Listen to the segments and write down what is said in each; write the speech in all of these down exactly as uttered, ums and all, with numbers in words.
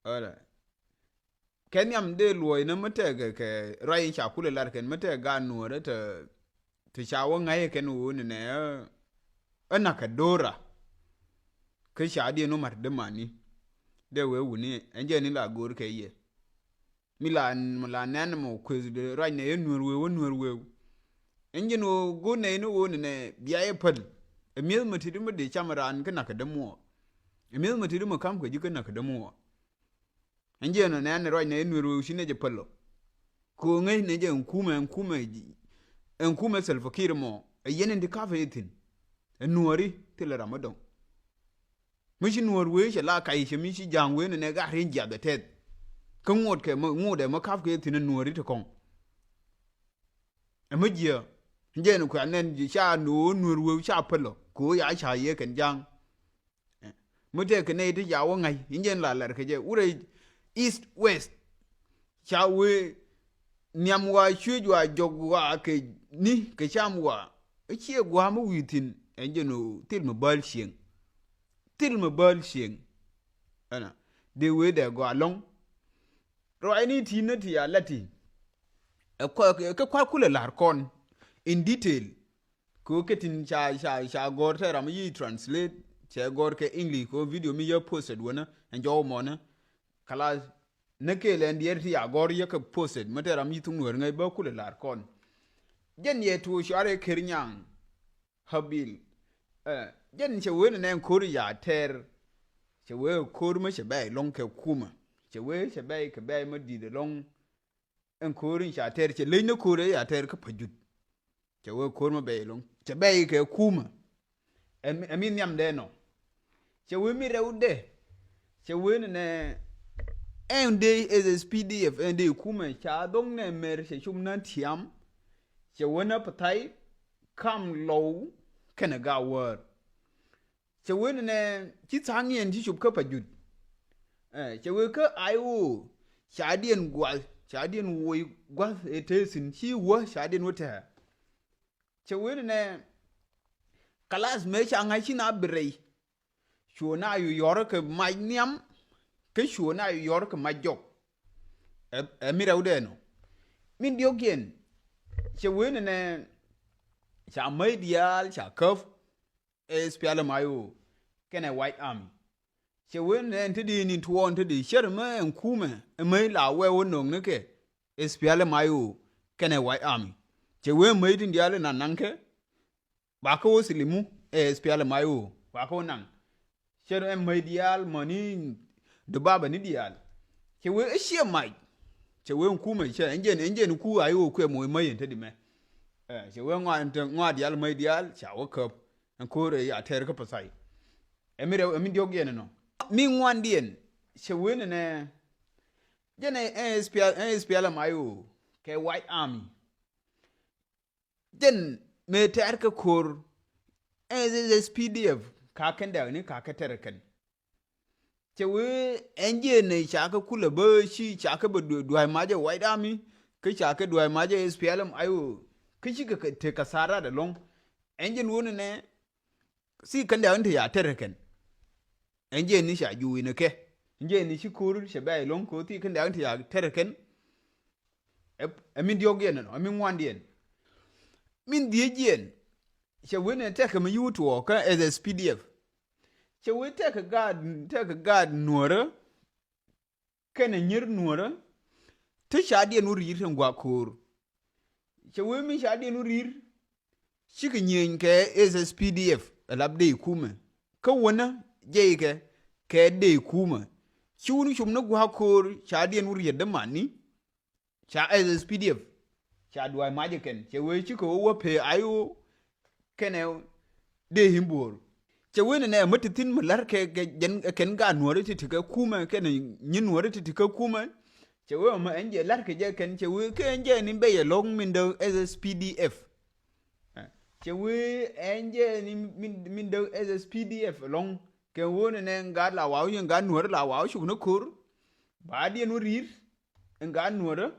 Ɣöö kɛ nhiam dee luɔ̱c ni mi tɛkɛ kɛ ruac in ca kulɛ lar kɛn mi tɛkɛ gaat nuɔ̱ɔ̱rä te, te ca wä ŋa̱c kɛn ɣöö ni nɛ ɛ nak kɛ do̱ra. Kä ca diɛn wä mat dämani dee wee wuni ɛn jɛ ni la go̱o̱r kɛ yɛ. Mi la, mi la nɛn mɔ kueth ruac nɛ yɛ nuer weu, nuer weu. Ɛn jɛn ɣöö go̱o̱r nɛ ni ɣöö ni nɛ bia yɛ päl. Ɛ mi̱eth mɛ ti̱t mɛ dee cam raan kä nak kɛ dämuɔ. Ɛ mi̱eth mɛ ti̱t mɛ kam kɛ ji̱ kä nak kɛ dämuɔ. Ɛn jiɛn ɔ nɛn ruac nɛ nuɛr wee ci nɛ jɛ päl ɔ. Kɛ ɣöö ŋäc nɛ jɛ ɛn kumɛ, ɛn kumɛ, ɛn kumɛ Salva Kiir mɔ. Ɛ yɛn in ti kap ɛ thi̱n. Ɛ nuɔ̱ɔ̱ri thilɛ ram mi dɔ̱ŋ. Mi ci nuɔ̱ɔ̱r wee cɛ la kac cɛ mi ci ja̱a̱ŋ wee nɛ nɛ gat rieny jiath ɛ tɛth. Kä ŋot kɛ mi, ŋot ɛ mi kap kɛ thi̱n ɛ nuɔ̱ɔ̱ri ti kɔ̱ŋ. Ɛ mi jiɛ. Ɛn jɛn kuɛ nɛn ji̱ ca nuɔ̱ɔ̱r nuɛr wee ca päl ɔ. Kɛ ɣöö ya ca yɛ kɛn ja̱a̱ŋ. Mi tëëkɛ nɛy ti ca wä ŋa̱c in jɛn la lɛr kɛ jɛ wurɛ East West. Ca wee nhiam wa cuec wa jɔk wa kɛ ni kɛ cam wa. I̱ ciɛ gua̱a̱ mi wi̱i̱ thi̱n ɛn jɛn ɣöö thil mi bäl cieŋ. Thil mi bäl cieŋ. Ɛnɔ dee wee dee gɔaa lɔ̱ŋ. Ruacni ti̱i̱n ni ti a lati. Ɛ kɛ kua̱r kulɛ la̱r kɔn in detail. Kɛ ɣöö kɛ tin ca, ca, ca gɔ̱r tɛ ram mi yi translate cɛ gɔ̱r kɛ English kɛ ɣöö video mi yɛ posted wänä ɛn jɔw mɔnä. Kala nä kɛɛl ɛn diɛɛr ti ca gɔ̱r yɛ kɛ posted mi tɛ ram mi yi thuŋ nuɛɛr ŋäc bä kulɛ la̱r kɔn. Jɛn yɛ tuɔɔk cuarɛ ker nyaŋ. Habil. Ɛ, jɛn cɛ wee ni nɛ ɛn ko̱r ya tɛr. Cɛ wee ko̱r mi cɛ bɛy lɔ̱ŋ kɛ kumä. Cɛ wee cɛ bɛy kɛ bɛy mi di̱t ɛlɔ̱ŋ. Ɛn ko̱r in ca tɛr cɛ leny ni ko̱r ɛ ya tɛr kä Pajut. Cɛ wee ko̱r mi bɛy lɔ̱ŋ cɛ bɛy kɛ kumä. Ɛ mi, ɛ mi nhiam dee nɔ. Cɛ wee mi rɛwdɛ. Cɛ wee ni nɛ ɛn dee S S P D F ɛn dee kumä ca dhoŋ nɛ mɛr cɛ cum na tiam. Cɛ wee na Pathai kam Lɔw kɛnɛ Gawäär. Cɛ wee ni nɛ ci tha̱a̱ŋ yɛn ci cop kä Pajut. Ɛ, cɛ wee kä I O ca diɛn gua̱th, ca diɛn woc gua̱th ɛ te thi̱n ci wä ca diɛn wä tɛ̱̈ɛ̱̈. Cɛ wee ni nɛ kalath mëë ca ŋa̱c ci na bi rɛy. Cuɔ na yu yɔr kɛ mac nhiam kä cuɔ na yu yɔr kɛ mac jɔk. Ɛ, ɛ mi rɛwdɛ nɔ. Min diɔ̱k yɛn cɛ wee ni nɛ ca mäc diaal ca käp. S P L M I O kɛnɛ White Army. Cɛ wen ɛn te di ni tuɔɔn te di cär mä ɛn kumɛ ɛ mäc la wɛ wä no̱o̱ŋ ni kɛ S P L M I O kɛnɛ White Army. Cɛ wen mäc tin diaal in anaŋ kɛ ba kä wä silimu ɛ S P L M I O ba kä wä naŋ. Cär ɛn mäc diaal mäni dubabä ni diaal. Cɛ wen ɛ ciɛ mac. Cɛ wen kumɛ cɛ ɛn jɛn ɛn jɛn ku I O kuɛ moc mäc ɛn te di mɛ. Ɛ, cɛ wen ŋɔa ɛn te ŋɔa diaal mäc diaal ca wä käp. Ɛn ko̱o̱rɛ ya tɛr kä Pathai. Ɛ mi rɛw ɛ mi diɔ̱k yɛn ɛnɔ. Mi ŋuandiɛn cɛ wen ɛnɛ jɛn ɛ, ɛ S P L, ɛ S P L M I O kɛ White Army. Jɛn mëë tɛr kä ko̱o̱r ɛ S P D F ka kɛn dɛk ni ka kɛ tɛr kɛn. Cɛ wee ɛn jiɛn ɛ ca kɛ kulɛ bä ci ca kɛ bä duay macɛ White Army kä ca kɛ duay macɛ S P L M I O kä cikɛ tekɛ tharat ɛlɔ̱ŋ. Ɛn jiɛn wun ɛnɛ thi kɛn dɛ̈k in te ya tɛr kɛn. Ɛn jiɛn ni ca juuc ni kɛ ɛn jiɛn ni ci ko̱r cɛ bɛ̈ɛ̈c ɛlɔ̱ŋ ko̱ thi kɛn dɛ̈k in te ya tɛr kɛn. Ɛ, ɛ min diɔ̱k yɛn ɛnɔ ɛ min ŋuandiɛn. Min dhiec yɛn cɛ wen ɛ tɛkɛ mi yuut tuɔɔk kä S S P D F. Cɛ wee tɛkɛ gaat, tɛkɛ gaat nuɔrä kɛnɛ nyier nuɔrä. Ti ca diɛn wä ri̱i̱r tin gua̱a̱k ko̱o̱r. Cɛ wee mi ca diɛn wä ri̱i̱r cikɛ nyieny kɛ S S P D F ɛ lap dee kumɛ kä wänä jɛykɛ kɛ dee kumɛ. Ci wun cum ni gua̱a̱k ko̱o̱r ca diɛn wä ri̱i̱r dämani. Ca S S P D F ca dua̱a̱c mac ɛ kɛn cɛ wee cikɛ wä wä pee I O kɛnɛ dee hi̱m bo̱o̱r. Cɛ wen ɛnɛ mi ti thi̱n mi la̱r kɛ, kɛ jɛn kɛn gaat nuɔ̱ɔ̱ri ti ti kɛ kumɛ kɛnɛ nyin nuɔ̱ɔ̱ri ti ti kɛ kumɛ. Cɛ wen ɛmɛ ɛn jɛ la̱r kɛ jɛ kɛn cɛ wen kɛ ɛn jɛ ni bɛy ɛlɔ̱ŋ min däk S S P D F. Cɛ wen ɛn jɛ ni min, min däk S S P D F ɛlɔ̱ŋ. Kɛ wen ɛnɛ gat la waw yɛn gat nuɔ̱ɔ̱ri la waw cuk ni ko̱r. Ba diɛn wä ri̱i̱r. Ɛn gaat nuɔ̱ɔ̱rä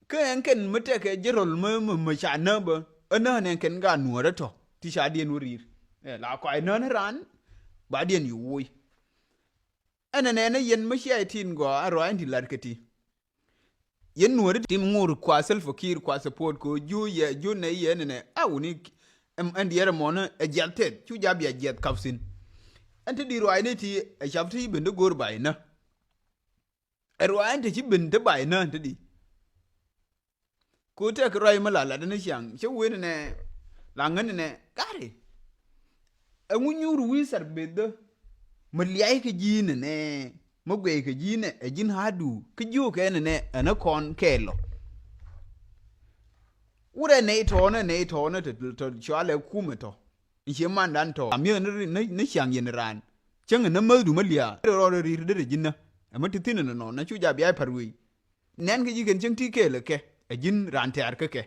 kä ɛn kɛn mi tɛkɛ jɛ rɔl mi, mi, mi ca nääbä. Ɛ nään ɛn kɛn gaat nuɔ̱ɔ̱rä tɔ̱ ti ca diɛn wä ri̱i̱r. Ɛ la kɔac nään raan ba diɛn yu woc. Ɛn ɛnɛ ni yɛn mi cia itin gɔaa ɛn rɔa in ti lat kɛ ti. Yɛn nuɔri tim ŋur kua Salva Kiir kua support kɛ jiu yɛ jiu nɛ yɛ ɛn ɛnɛ a wuni. Ɛn diɛɛr ɛmɔni ɛ jiɛth tɛth cu jap yɛ jiɛth kap thin. Ɛn ti di rɔa in ti ɛ cap ti ben di go̱o̱r ba inä. Ɛ ruac ɛn te ci ben te bay nään te di. Ku tɛk ruac mi la lat ni ciaŋ cä wen nɛ la ŋän nɛ gari. Ɛŋu nyuur wi̱i̱ thar beth dä mi liac kä ji̱ nɛ nɛ mi guɛy kä ji̱ nɛ ɛ ji̱n ha̱a̱du kä ji̱ wä kɛ nɛ nɛ ɛn ɛ kɔn kɛɛl lɔ. Wurɛ nɛy tɔ̱ɔ̱nä nɛy tɔ̱ɔ̱nä tɔ cualɛ kumɛ tɔ. Cie mandan tɔ a mi̱eth ni ciaŋ yɛn raan. Cäŋ in nämäthdu mä lia̱a̱ rɔɔdɛ ri̱i̱r derɛ ji̱n nä. Ɛmä ti thi̱n in nɔnɔ na cu jaa bia i̱ pa̱r wei. Nɛn kɛ ji̱ kɛn cäŋ ti kɛɛl ɛ kɛ ɛ ji̱n raan tɛ̈r kä kɛ.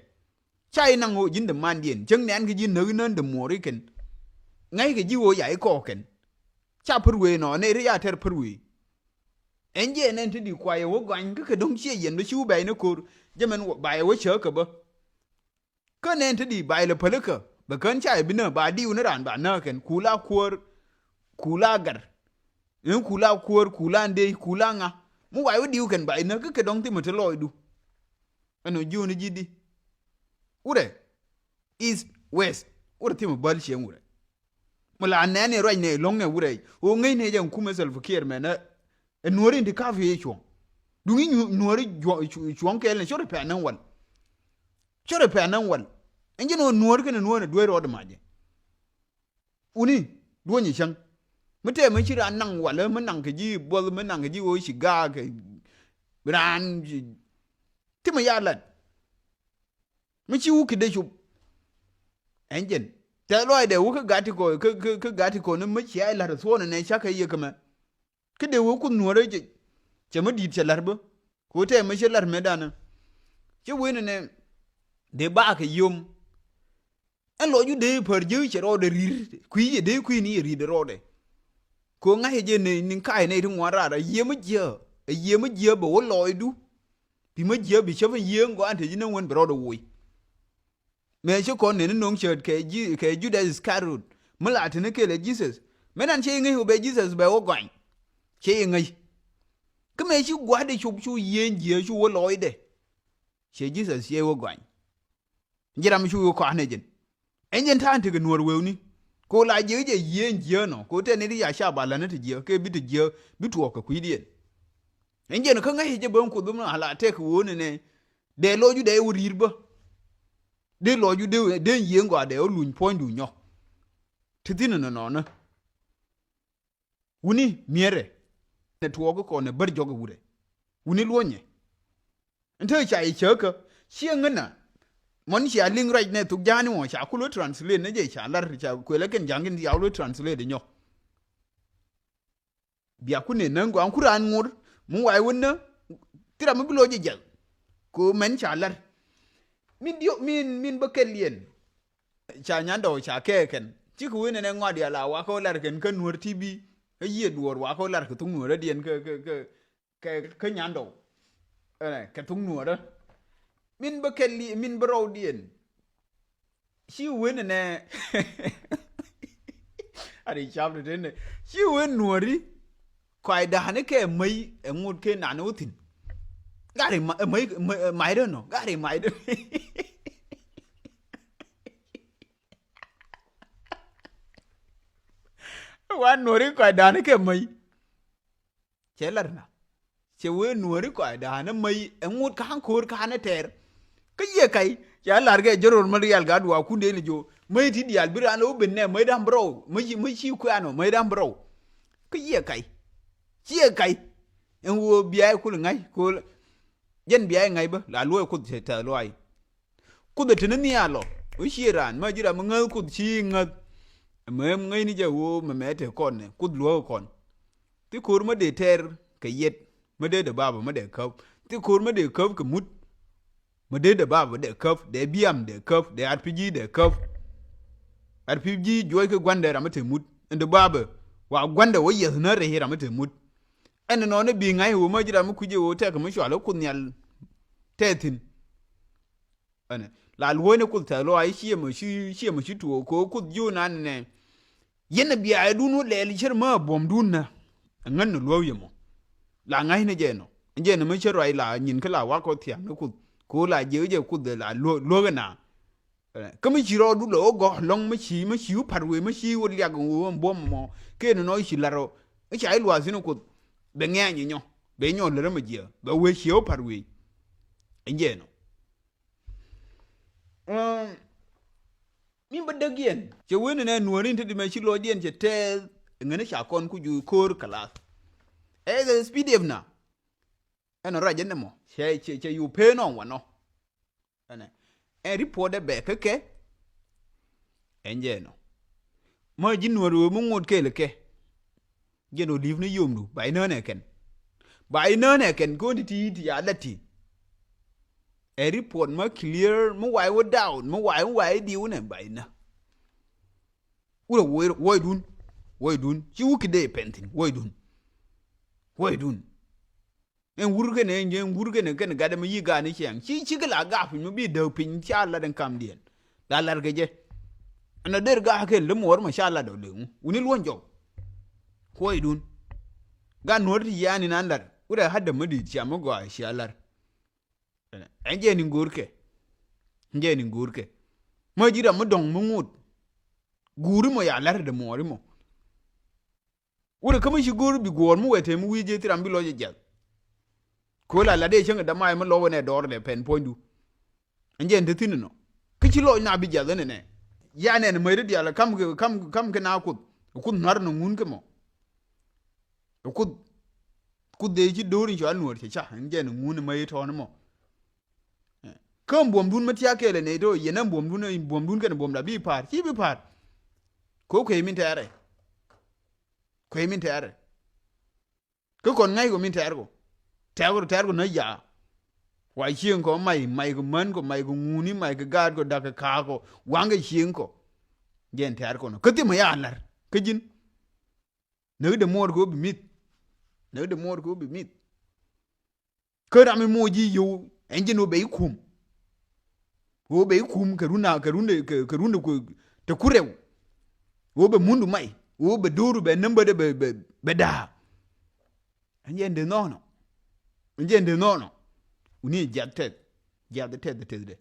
Ca i̱ naŋ ɣöö ji̱n dämandiɛn cäŋ nɛn kɛ ji̱ näk inän dämuɔɔri kɛn. Ŋäc kɛ ji̱ ɣöö ya i̱ kɔɔk kɛn. Ca pa̱r wei nɔ nɛy ri ya tɛr pa̱r wei. Ɛn jiɛn ɛn te di kuay ɛ wä gɔany kä kɛ dɔ̱ŋ ciɛ yɛn bä ci wä bɛ̈ɛ̈c ni ko̱r. Jɛ mɛn ba ɛ wä cääk kɛ bä. Kä nɛn te di ba ilɛ pälikä bɛ kän ca ibinä ba diw ni raan ba nääkɛn kula kuäär kula gar. Ni kula kuäär kula ndey kula ŋa mi wa iwä diw kɛn ba inä kä kɛ dɔŋ thimä te lɔɔcdu. Ɛn ɔ jiöni ji̱ di wurɛ east west wurɛ thimä bäl cieŋ wurɛ. Mi la nɛn ni ruac nɛ ilɔ̱ŋ nɛ wurɛ o ŋäc nɛ jɛ kumɛ Salva Kiir mɛn ɛ. Ɛ nuɔ̱ɔ̱ri in ti ka̱p yɛ cuɔ̱ŋ. Duŋ i̱ nuɔ̱ɔ̱ri cuɔ̱ŋ kɛɛl ni cɔr ipɛn näŋ wal. Cɔr ipɛn näŋ wal. Ɛn ji̱n ɣöö nuɔ̱ɔ̱ri kɛn nuɔ̱ɔ̱ri dueer rɔɔdɛ macɛ. Wuni duɔ̱ny icäŋ mi tɛɛ mi ci raan naŋ wal mi naŋ kɛ ji̱ buɔth mi naŋ kɛ ji̱ ɣöö ci gaak kɛ raan. Ti mi ya lat mi ci wuk ki dee cup. Ɛn ji̱n tɛth lɔaacdɛ wuk kä gat ti kɔn kä gat ti kɔn mi cia ilat thuɔ̱ɔ̱n ɛnɛ cakɛ yek kɛ mɛ. Kä dee wee kuth nuɔ̱ɔ̱rä cɛ cɛ mi di̱i̱t cɛ la̱r bä. Kɛ wee tɛmɛ cɛ la̱r mɛ danä cɛ wee nɛnɛ dee bakɛ yom. Ɛn lɔcdu dee pär jiäk cɛ rɔɔdɛ ri̱r kui̱ yɛ dee kui̱ni yɛ ri̱t rɔɔdɛ. Kɛ wee ŋa̱cɛ jɛ nɛy niŋ ka̱a̱c nɛy ti ŋuan raar a yiëë mi jiääk a yiëë mi jiääk bɛ wä lɔcdu. Bi mi jiääk bi cäp in yiëë ŋuan te ji̱ ni wen bɛ rɔɔdɛ woc. Mëë ci kɔn neni no̱o̱ŋ cööt kɛ Judas Iskariot mi la teni kelɛ Jesus. Mëë nan cɛ iŋäc wä bɛ Jesus bɛ wä gɔany. Cɛ iŋäc. Kä mëë ci gua̱a̱tdɛ cop cu yiëë jiääk cu wä lɔɔcdɛ. Cɛ Jesus cɛ wä gɔany. Ji̱ ram cu wä kɔa̱n ɛ jɛn. Ɛn jɛn ta̱a̱n tekɛ nuɔ̱ɔ̱r wewni. Ko la jiääk jɛ yiëë jiääk nɔ ko tɛn ni ri ya ca ba la̱t ni ti jiääk kɛ bi ti jiääk bi tuɔɔk kɛ kui̱diɛn. Ɛn jɛn kä ŋäc jɛ ben kuoth mi a la tɛk wä ni nɛ. Dee lɔcdu dee wä ri̱i̱r bä. Dee lɔcdu dee dee yiëë ŋɔa dee wä luny puɔ̱nydu nyɔk. Ti thi̱n nɔnɔnä. Wuni miɛrɛ nɛ tuɔɔk kɔn ɛ bär jɔk ɛ wurɛ. Wuni luɔnyɛ. Ɛn te ca i̱ cäkä ciɛ ŋänä. Mɔn cia liŋ ruac nɛ thuk ja̱a̱ni wä ca kulä translate ni jɛ ca lar ca kuelä kɛn ja̱a̱ŋ in ca kulä translate nyɔk. Bia ku nɛ näŋ gɔaa ku raan ŋor mi wa̱i̱ wä nä. Thira mi bi lo̱c jɛ jiɛth. Ko mɛn ca lar. Min diɔ min min bä kɛl yɛn. Ca nyandɔw ca kɛɛkɛn cikɛ wen ɛn ɛ ŋɔat yal a wakä wä lar kɛn kä nuɔ̱r ti bi. Kä yiëë duɔɔr wakä wä lar kɛ thuk nuɔ̱ɔ̱r adiɛn kä kä kä kä nyandɔw. Ɛnɛ kɛ thuk nuɔ̱ɔ̱rä. Min bä kɛl li min bä rɔwdiɛn. Ci wen ɛnɛ. Ari cap ti tende ci wen nuɔ̱ɔ̱ri. Kɔc da̱a̱ni kɛ mäc ɛ ŋot kɛ nan wä thi̱n. Gari mäc macdä nɔ gari macdä. Wa nuɔ̱ɔ̱ri kɔc da̱a̱ni kɛ mäc. Cɛ lar na cɛ wee nuɔ̱ɔ̱ri kɔc da̱a̱n ɛ mäc ɛ ŋot ka̱n ko̱o̱r ka̱n ɛ tɛɛr. Kä yiëë ka̱c ca lar kɛ jɛ rol ma rial gat wa kun dee ni jo mäc ti diaal bi raan lɛ wä ben nɛ mäc da̱a̱n bi rɔw mäc ci kuɛ̈ɛ̈n ɔ mäc da̱a̱n bi rɔw. Kä yiëë ka̱c ciɛ ka̱c ɛn ɣöö bia ɛ kul ŋa̱c ko̱o̱l. Jɛn bia ɛ ŋa̱c bä la luɔ̱ɔ̱c kuoth tɛth luaac. Kuoth ɛ te ni nhial ɔ wä cie raan ma ji̱ ram mi ŋäth kuoth ci ŋäth. Mɛ ŋäcni jɛ ɣöö mɛ mɛ te kɔn nɛ kuoth luäk kɔn. Thi ko̱r mä dee tɛr kɛ yɛt mä dee dee bapä mä dee käp. Thi ko̱r mä dee käp kɛ mut. Mä dee dee bapä dee käp dee biam dee käp dee ar pi ji̱ dee käp. Ar pi ji̱ juɔc kɛ gua̱ndɛ ram mä te mut ɛn dee bapä. Wa gua̱ndɛ wä yieth nä rɛy ram mä te mut. Ɛn nɔnɔ bi ŋa̱c ɣöö mä ji̱ ram mi kui̱c ɛ ɣöö tɛk mi cual ɛ kuoth nhial. Tɛth thi̱n. Ɛnɛ la luɔ̱cni kuoth tɛth luaac ciɛ mɔ ci ciɛ mɔ ci tuɔɔk ko̱ kuoth jiöön an nɛ. Yɛn ɛ bia ɛ dun wä lɛɛl cär mä buɔ̱mdun nä. Ɛ ŋän ni luäk yɛ mɔ. La ŋa̱cnɛ jɛ nɔ. Jɛ nɔ mi cä ruac la nyin kä la wakɔ thia̱a̱ŋ ni Kuoth. Ko la jiɛ jɛ Kuoth la luäk, luäk ɛ na. Kä mi ci rɔɔdu lɛ wä gɔ̱ lɔ̱ŋ mi ci, mi ci wä pa̱t wee, mi ci wä liak wä buɔ̱m mɔ. Kɛ ni nɔ ci lar rɔ. Mi ca i̱ luath thi̱n Kuoth. Bɛ ŋɛ̈ny inyɔ. Bɛ inyɔ lär mi jiɛ. Bɛ wee ci wä pa̱t wee. Ɛn jɛ nɔ. Ɛm, min bä däk yɛn. Cɛ wen nɛ nuɔ̱ɔ̱rin te di mɛ ci lɔcdiɛn cɛ tɛth. Ŋäni ca kɔn ku ju ko̱r kɛ lath. Ɛ, ɛ, S P D F na. Ɛn ɔ rac ɛn ɛmɔ. Cɛ, cɛ, cɛ yu pee nɔ wanɔ. Ɛnɛ. Ɛn report ɛ bɛ kä kɛ. Ɛn jɛ nɔ. Mä ji̱ nuɔ̱ɔ̱r wee mi ŋot kɛɛl kɛ. Jɛn ɔ li̱p ni yomdu ba inään ɛ kɛn. Ba inään ɛ kɛn kɔn ti ti ti ya lati. Ɛ report ma clear, mi wa̱i̱ wä down, mi wa̱i̱, mi wa̱i̱ diw nɛ ba inä. Wurɛ wuɔ̱c, wuɔ̱cdun. Wuɔ̱cdun ci wä ki dee pɛn thi̱n wuɔ̱cdun. Wuɔ̱cdun. Ɛn wur kɛn, ɛn wur kɛn, kɛn gatdɛ mi yi gaat ni ciɛŋ. Ci, ci kɛ la gaak piny mi bi däk piny ca lat ɛn kamdiɛn. La lat kɛ jɛ. Ɛn a der gaak kɛn lä muɔɔr mɔ ca lat ɔ leŋu. Wuni luɔ̱n jɔk. Kuɔydun. Gat nuɔ̱r ti yiani nan lat. Wurɛ hat däm mi di̱i̱t cia mi gɔaa cia lat. Ɛn jɛ ni go̱o̱rkɛ. Ɛn jɛ ni go̱o̱rkɛ. Mä ji̱ ram mi dɔ̱ŋ mi ŋot. Guuri mɔ ya lat däm muɔɔri mɔ. Wurɛ kä mi ci go̱o̱r bi guɔ̱ɔ̱r mi wee te mi wi̱i̱ jɛ thi ram bi lɔc ɛ jiath. Ko̱ la la dee cäŋ ɛ dämaay mi lɔwɛ nɛ dɔɔr dɛ pɛn puɔ̱nydu. Ɛn jɛ ɛn te thi̱n ɛnɔ. Kä ci lɔc na bi jiath ɛn ɛnɛ. Ya nɛn mäc ri diaal ɛ kam kɛ, kam, kam kɛ na Kuoth. Ɛ Kuoth nuar nɔ ŋun kɛ mɔ. Ɛ Kuoth, Kuoth dee ci do̱r in cɔal nuɔr cɛ ca. Ɛn jɛ ɛn ŋun ɛ mäc tɔ̱ɔ̱n mɔ. Kä ɛn buɔ̱mdun mi tiak kɛɛl ɛ nɛy do̱ yɛn ɛn buɔ̱mdun, buɔ̱mdun kɛn buɔ̱m la bi pa̱a̱r. Ci bi pa̱a̱r. Ko̱ kuey min tɛɛrɛ. Kuey min tɛɛrɛ. Kä kɔn ŋa̱ckɔ min tɛɛrkɔ. Tɛɛrkɔ, tɛɛrkɔ nä ya̱a̱. Wa cieŋ kɔ mac, mac kɔ män kɔ, mac kɔ ŋuni, mac kɔ gaat kɔ, dak kɛ kaak kɔ, waŋ kɛ cieŋ kɔ. Jɛn tɛɛrkɔ nɔ. Kä thimɛ ya lar. Kä ji̱n. Näk dee muɔɔr kɛ wä bi mi̱th. Näk dee muɔɔr kɛ wä bi mi̱th. Kä ram mi moc ji̱ yio̱w ɛn ji̱n wä bɛ i̱ kum. Wä bɛ i̱ kum kɛ run a, kɛ run de, kɛ, kɛ run de ku, te ku rɛw. Wä bɛ mundu mac. Wä bɛ do̱ru bɛ nambädɛ bɛ, bɛ, bɛ da̱a̱. Ɛn jɛ ɛn dee nhɔnɔ. Ɛn jɛ ɛn dee nhɔnɔ. Wuni jiath tɛth. Jiath tɛth tɛth dɛ.